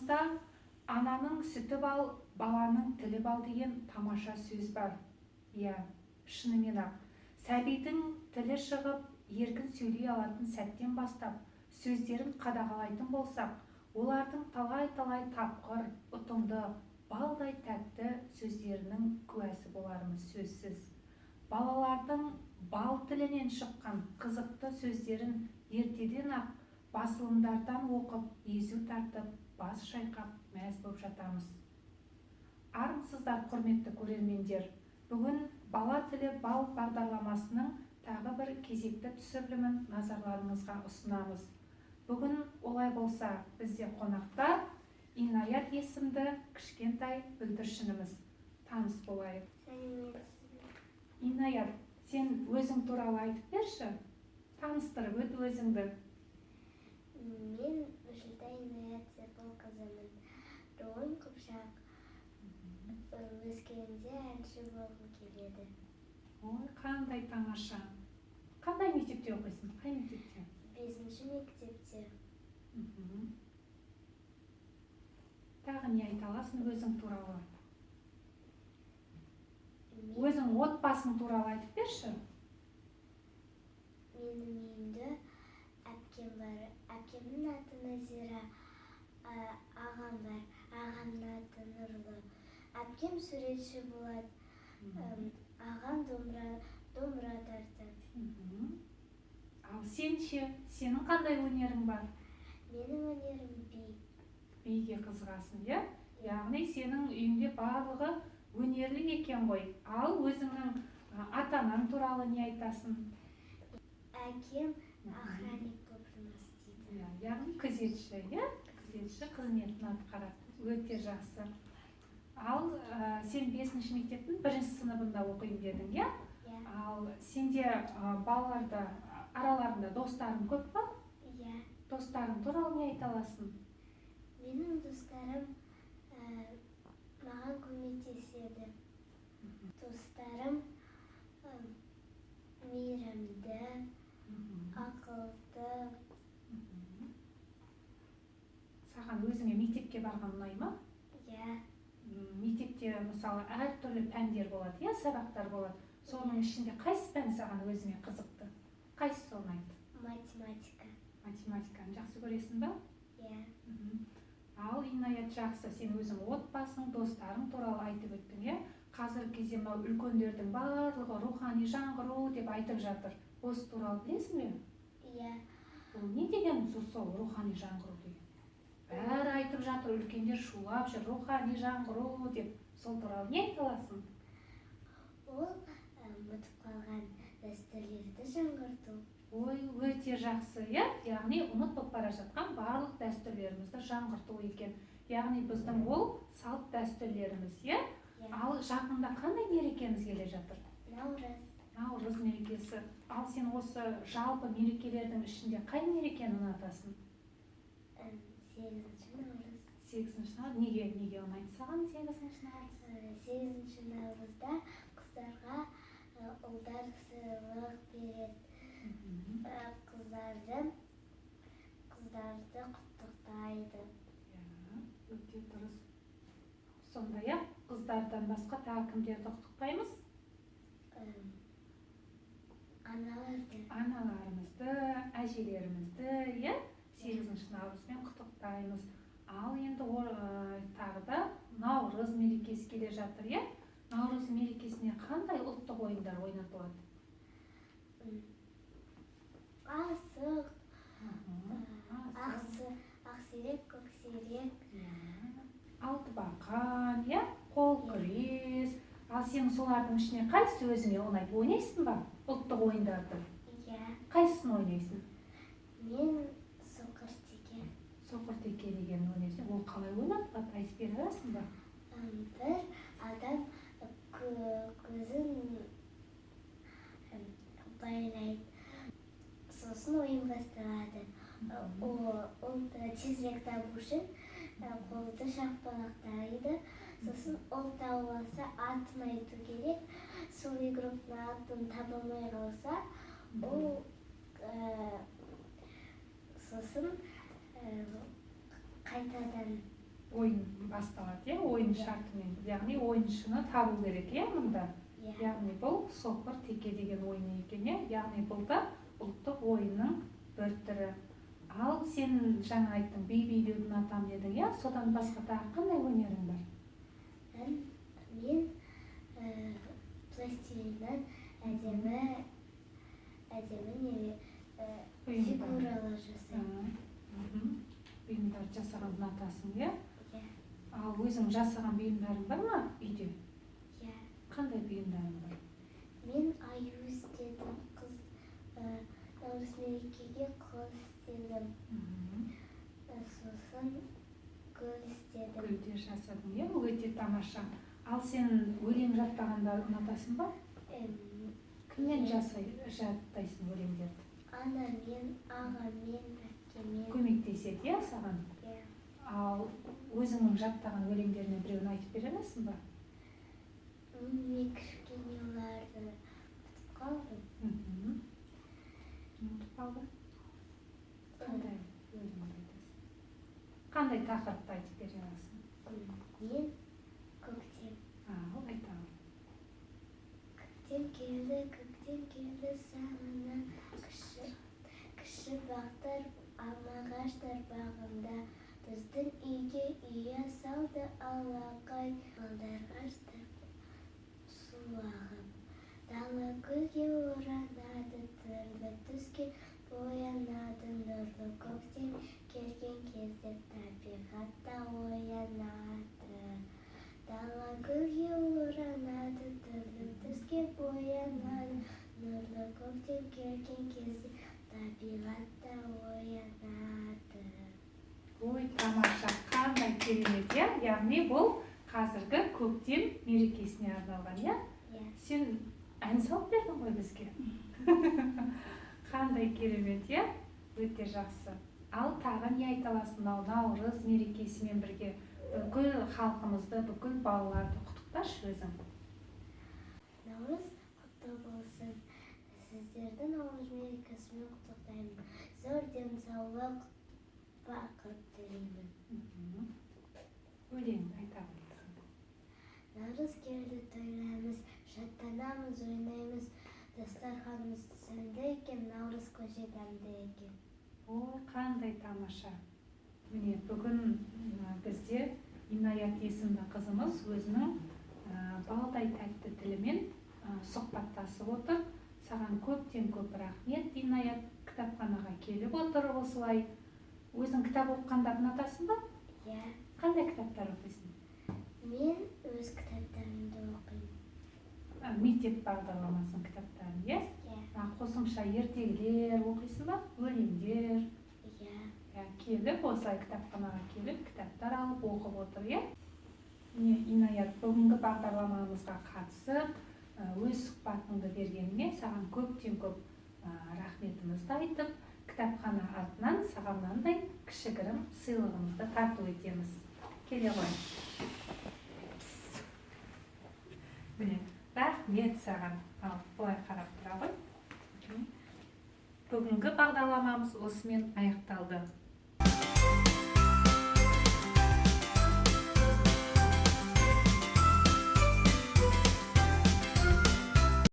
Халқымызда ананың сүті бал, баланың тілі бал деген тамаша сөз бар. Иә, шынымен-ақ, сәбидің тілі шығып, еркін сөйлей алатын сәттен бастап, сөздерін қадағалайтын болсақ, олардың талай-талай тапқыр, ұтымды, балдай тәтті сөздерінің куәсі боларымыз сөзсіз. Балалардың бал тілінен шыққан қызықты сөздерін ертеден-ақ басылымдардан оқып, езу тартып, бас шайқап, мәз боп жатамыз. Армысыздар, құрметті көрермендер! Бүгін «Бала тілі бал» бағдарламасының тағы бір кезекті түсірілімін назарларыңызға ұсынамыз. Бүгін олай болса, бізде қонақта Инаят есімді кішкентай бүлдіршініміз. Таныс болайық. Сәлеметсіз бе? Инаят, сен өзің туралы айтып берші. Таныстырып өт өзіңді. Мен Нұрсұлтан Инаят Серболқызымын. Руым қыпшақ. Өскенде әнші болғым келеді. Ой, қандай тамаша. Қандай мектепте оқисың? Қай мектепте? Бесінші мектепте. Тағы не айта аласың өзің туралы? Өзің отбасың туралы айтып берші. Менің үйімде әпкем бар. Әпкемнің аты Назира. Ағам бар. Ағамның аты Нұрлы. Әпкем суретші болады. Ағам домбыра тартады. Ал сен ше, сенің қандай өнерің бар? Менің өнерім би. Биге қызығасың, иә? Яғни сенің үйіңде барлығы өнерлі екен ғой. Ал өзіңнің ата-анаң туралы не айтасың? Әкем охранник болып жұмыс істейді. Иә, яғни күзетші, иә? Күзетші қызметін атқарады. Өте жақсы. Ал сен 5-ші мектептің 1-ші сыныбында оқимын дедің, иә? Иә. Ал сенде балаларда араларында достарың көп па? Иә. Достарың туралы не айта аласың? Менің достарым маған көмектеседі. Достарым мейірімді, ақылды. Саған өзіңе мектепке барған ұнай ма? Иә. Мектепте мысалы әртүрлі пәндер болады, иә, сабақтар болады. Соның ішінде қайсы пән саған өзіңе қызықты? Қайсысы ұнайды? Математика. Математиканы жақсы көресің ба? Иә. Ал Инаят, жақсы, сен өзің отбасың, достарың туралы айтып өттің, иә? Қазіргі кезде мынау үлкендердің барлығы рухани жаңғыру деп айтып жатыр. Осы туралы білесің бе? Иә. Бұл не деген сол рухани жаңғыру деген? Бәрі айтып жатыр, үлкендер шулап жүр, рухани жаңғыру деп. Сол туралы не айта аласың? Ол ұмытып қалған дәстүрлерді жаңғырту. Ой, өте жақсы, иә? Яғни ұмыт болып бара жатқан барлық дәстүрлерімізді жаңғырту екен. Яғни біздің ол салт дәстүрлеріміз, иә? Иә. Ал жақында қандай мерекеміз келе жатыр? Наурыз. Наурыз мерекесі. Ал сен осы жалпы мерекелердің ішінде қай мерекені ұнатасың? 8-ші наурыз. 8-ші наурыз. Неге ұнайды саған 8-ші наурыз? 8-ші наурызда қыздарға ұлдар сыйлық береді. Қыздарды құттықтайды. Иә, өте дұрыс. Сондай-ақ қыздардан басқа тағы кімдерді құттықтаймыз? Аналарды. Аналарымызды, әжелерімізді, иә? 8-ші наурызбен құттықтаймыз. Ал енді тағы да Наурыз мерекесі келе жатыр, иә? Наурыз мерекесіне қандай ұлттық ойындар ойнатылады? Асық, ақсерек, көксерек. Алтыбақан, иә? Қол күрес. Ал сен солардың ішіне қайсысы өзіңе ұнайды? Ойнайсың ба ұлттық ойындарды? Иә. Қайсысын ойнайсың? Мен соқыр теке. Соқыр теке деген ойнайсың. Ол қалай ойнатылады? Айтып бере аласың ба? Бір адам көзін байлайды. Сосын ойын басталады. Ол тезірек табу үшін қолды шапалақтайды. Сосын ол тауып алса, атын айту керек. Сол игроктың атын таба алмай қалса, ол сосын қайтадан Ойын басталады, иә, ойын шартымен. Яғни ойыншыны табу керек, иә, мұнда. Иә. Яғни бұл соқыр теке деген ойын екен, иә. Яғни бұл да ұлттық ойынның бір түрі. Ал сен жаңа айттың, би билеуді ұнатамын дедің, иә? Содан басқа тағы қандай өнерің бар? Мен пластилиннен әдемі әдемі фигуралар жасаймын. Бұйымдар жасағанды ұнатасың, иә? Иә. Ал өзің жасаған бұйымдарың бар ма үйде? Иә. Қандай бұйымдарың бар? Мен аю істедім, қыз наурыз мерекеге қыз істедім. Сосын гүл істедім. Гүлдер жасадың, иә? Өте тамаша. Ал сен өлең жаттағанды ұнатасың ба? Кіммен жаттайсың өлеңдерді? Анамен, ағамен, әпкемен. Көмектеседі, иә, саған? Иә. Ал өзіңнің жаттаған өлеңдерінен біреуін айтып бере аласың ба? Мен кішкене оларды ұмытып қалдым. Ұмытып қалдың? Қандай өлеңді айтасың? Қандай тақырыпты айтып бере аласың? Мен көктем. Ал, айта ал. Көктем келді, көктем келді сағына, кіші бақтар, алма ағаштар бағында, біздің үйге ұя салды алақай, балдар су ағып. Дала гүлге оранады, түрлі түске боянады, нұрлы көктем келген кезде табиғат та оянады. Дала гүлге оранады, түрлі түске боянады, нұрлы көктем келген кезде табиғат та оянады. Ой, тамаша, қандай керемет, иә? Яғни бұл қазіргі көктем мерекесіне арналған, иә? Иә. Сен ән салып бердің ғой бізге. Қандай керемет, иә? Өте жақсы. Ал тағы не айта аласың? Мынау наурыз мерекесімен бірге бүкіл халқымызды, бүкіл балаларды құттықташы өзің. Наурыз құтты болсын. Сіздерді наурыз мерекесімен құттықтаймын. Зор денсаулық, бақыт тілеймін. Өлеңді айта аласың. Наурыз келді, тойлаймыз, шаттанамыз, ойнаймыз. Дастарханымыз сәнді екен, наурыз көже дәмді екен. Ой, қандай тамаша. Міне, бүгін бізде Инаят есімді қызымыз өзінің балдай тәтті тілімен сұхбаттасып отыр. Саған көптен көп рахмет, Инаят, кітапханаға келіп отыр осылай. Өзің кітап оқығанды ұнатасың ба? Иә. Қандай кітаптар оқисың? Мен өз кітаптарымды оқимын. Мектеп бағдарламасының кітаптарын, иә? Иә. Қосымша ертегілер оқисың ба? Өлеңдер? Иә. Келіп, осылай кітапханаға келіп, кітаптар алып оқып отыр, иә? Міне, Инаят, бүгінгі бағдарламамызға қатысып, өз сұхбатыңды бергеніңе саған көптен көп рахметімізді айтып, кітапхана атынан саған мынандай кішігірім сыйлығымызды тарту етеміз. Келе ғой. Міне, рахмет саған. Ал, былай қарап тұра ғой. Бүгінгі бағдарламамыз осымен аяқталды.